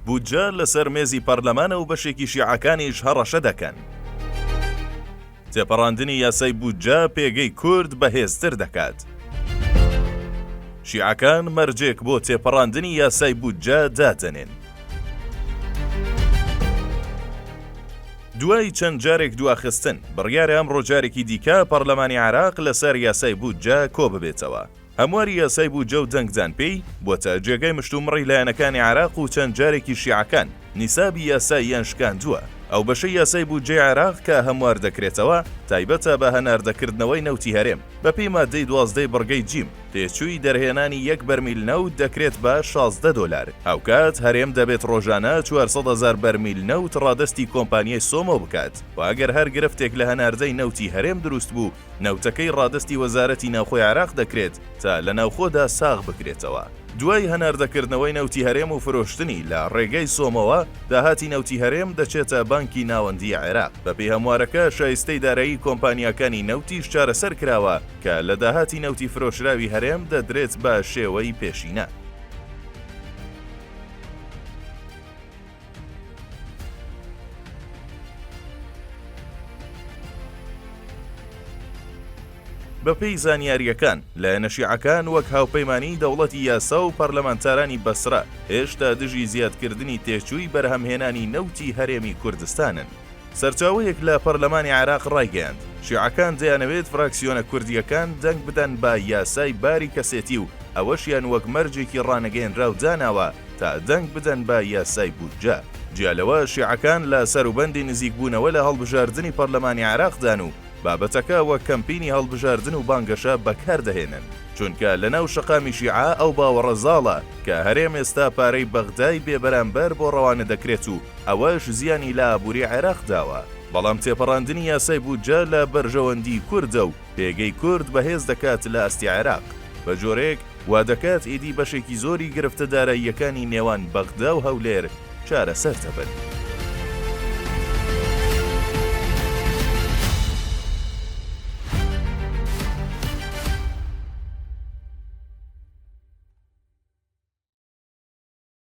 بودجە لەسەر مێزی پەرلەمانە و بەشێکی شیعەکانیش هەڕەشە دەکەن. تێپەڕاندنی یاسای بودجە پێگەی کورد بەهێزتر دەکات. شیعەکان مەرجێک بۆ تێپەڕاندنی یاسای بودجە دادەنێن. دوای چەند جارێک دواخستن، بڕیارە ئەمڕۆ جارێکی دیکە پەرلەمانی عێراق لەسەر یاسای بودجە کۆببێتەوە. هەمواری یاسای بودجە و دەنگدان پێی، بووەتە جێگای مشتومڕی لایەنەکانی عێراق و چەند جارێکیش شیعەکان نیسابی یاساییان شکاندووە. ئەو بەشەی یاسای بودجەی عێراق کە هەموار دەکرێتەوە، تایبەتە بە هەناردەکردنەوەی نەوتی هەرێم. بەپێی ماددەی دوازدەی بڕگەی جیم، تێچووی دەرهێنانی یەک بەرمیل نەوت دەکرێت بە 16 دۆلار. هاوکات هەرێم دەبێت ڕۆژانە 400 هەزار بەرمیل نەوت ڕادەستی کۆمپانیای سۆمۆ بکات و ئەگەر هەر گرفتێک لە هەناردەی نەوتی هەرێم دروست بوو، نەوتەکەی ڕادەستی وەزارەتی ناوخۆی عێراق دەکرێت تا لە ناوخۆدا ساغ بکرێتەوە. دوای هەناردەکردنەوەی نەوتی هەرێم و فرۆشتنی لە ڕێگەی سۆمۆوە، داهاتی نەوتی هەرێم دەچێتە بانکی ناوەندیی عێراق. بەپێی هەموارەکە، شایستەی دارایی کۆمپانیاکانی نەوتیش چارەسەر کراوە کە لە داهاتی نەوتی فرۆشراوی هەرێم دەدرێت بە شێوەی پێشینە. بەپێی زانیارییەکان، لایەنە شیعەکان وەک هاوپەیمانیی دەوڵەتی یاسا و پەرلەمانتارانی بەسرە هێشتا دژی زیادکردنی تێچووی بەرهەمهێنانی نەوتی هەرێمی کوردستانن. سەرچاوەیەک لە پەرلەمانی عێراق ڕایگەیاند، شیعەکان دەیانەوێت فراکسیۆنە کوردییەکان دەنگ بدەن بە یاسای باری کەسێتی و ئەوەشیان وەک مەرجێکی ڕانەگەیەنراو داناوە تا دەنگ بدەن بە یاسای بودجە. جیا لەوە شیعەکان لە سەروبەندی نزیکبوونەوە لە هەڵبژاردنی پەرلەمانی عێراقدان و بابەتەکە وەک کەمپینی هەڵبژاردن و بانگەشە بەکاردەهێنن، چونکە لەناو شەقامی شیعە ئەو باوەڕە زاڵە کە هەرێم ئێستا پارەی بەغدای بێبەرامبەر بۆ ڕەوانە دەکرێت و ئەوەش زیانی لە ئابووری عێراق داوە. بەڵام تێپەڕاندنی یاسای بودجە لە بەرژەوەندیی کوردە و پێگەی کورد بەهێز دەکات لە ئاستی عێراق، بە جۆرێک وا دەکات ئیدی بەشێکی زۆری گرفتە داراییەکانی نێوان بەغدا و هەولێر چارەسەر دەبن.